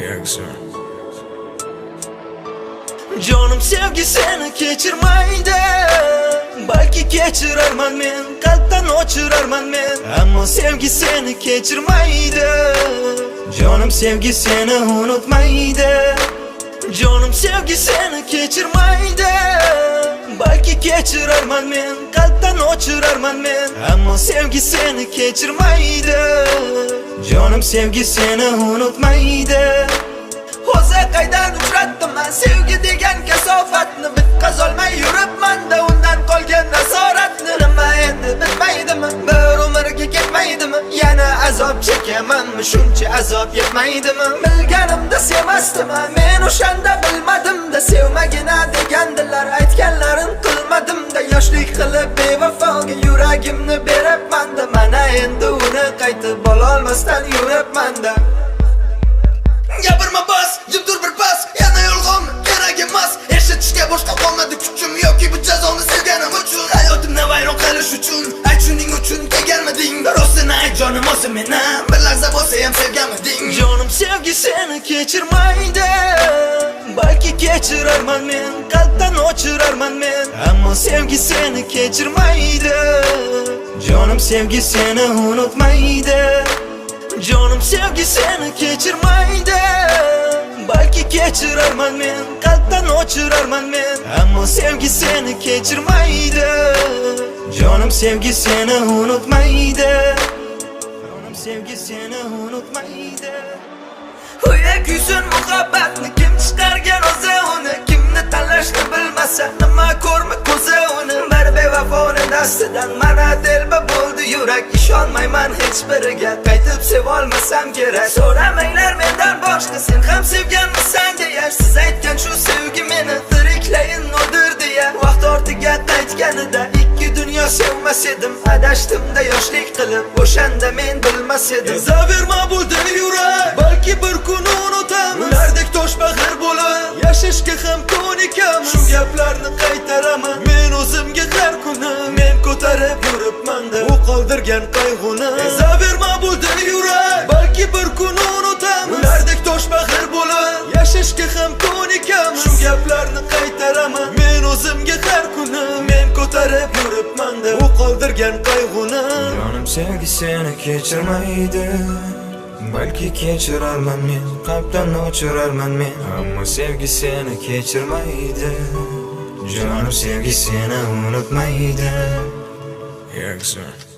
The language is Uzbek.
Yaxshi. Jonim, sevgi seni kechirmaydi. Balki kechirarman men, qalbdan o'chirarman men, ammo sevgi seni kechirmaydi. Jonim, sevgi seni unutmaydi. Jonim, sevgi seni kechirmaydi. Balki kechirarman men, qalbdan o'chirarman men, ammo sevgi seni kechirmaydi. Jonim, sevgi seni unutmaydi. O'zi qaydan uchratdim man sevgi degan kasofatni? Bitqazolmay yuribman-da undan qolgan asoratni. Nima endi, bitmaydimi? Bir umrga ketmaydimi? Yana azob chekamanmi? Shuncha azob yetmaydimi? Bilganimda sevmasdim men o'shanda, bilmadim-da. Sevmagina degandilar, aytganlarin qilmadim-da. Yoshlik qilib bevafoga yuragimni beribman-da. Mana endi uni qaytib ololmasdan yuribman-da. Gapirma, bas, jim tur bir pas. Yana yolg'onmi? Kerak emas. Eshitishga boshqa qolmadi kuchim. Yoki bu jazoni sevganim uchun hayotimni vayron qilish uchun, ayt, shuning uchun kelganmiding? Rostini ayt, jonim, o'zi meni bir lahza bo'lsa ham sevganmiding? Jonim, sevgi seni kechirmaydi. Balki kechirarman men, qalbdan o'chirarman men, ammo sevgi seni kechirmaydi. Jonim, sevgi seni unutmaydi. Jonim, sevgi seni kechirmaydi. Balki kechirarman men, qalbdan o'chirarman men, ammo sevgi seni kechirmaydi. Jonim, sevgi seni unutmaydi. Jonim, sevgi seni unutmaydi. Oya, kuysin muhabbatni kim chiqargan o'zi uni? Kimni tanlashni bilmasa, nima ko'rmi ko'zi uni? Bir bevafoni dastidan mana telba bo'ldi yurak. Ishonmayman hech biriga, qaytib sevolmasam kerak. So'ramanglar mendan boshqa, sen ham sevganmisan deya. Siz aytgan shu sevgi meni tiriklayin o'ldirdi deya. Vaqt ortiga qaytganida ikki dunyo sevmas edim. Adashdim-da yoshlik qilib, o'shanda men bilmas edim. Ezaverma bu dil, yurak. Balki bir kuni unutamiz. Ulardek toshbag'ir bo'lib yashashga ham ko'nikamiz. Shu gaplarni qaytaraman men o'zimga har kuni. Men ko'tarib yuribman-da u qoldirgan qayg'uni. Ezaverma bu dil, yurak. Balki bir kuni unutamiz. Ulardek toshbag'ir bo'lib yashashga ham ko'nikamiz. Shu gaplarni qaytaraman men o'zimga har kuni. Men ko'tarib yuribman-da u qoldirgan qayg'uni. Jonim, sevgi seni kechirmaydi. Balki kechirarman men, qalbdan o'chirarman men, ammo sevgi seni kechirmaydi. Jonim, sevgi seni unutmaydi. Yaxshi.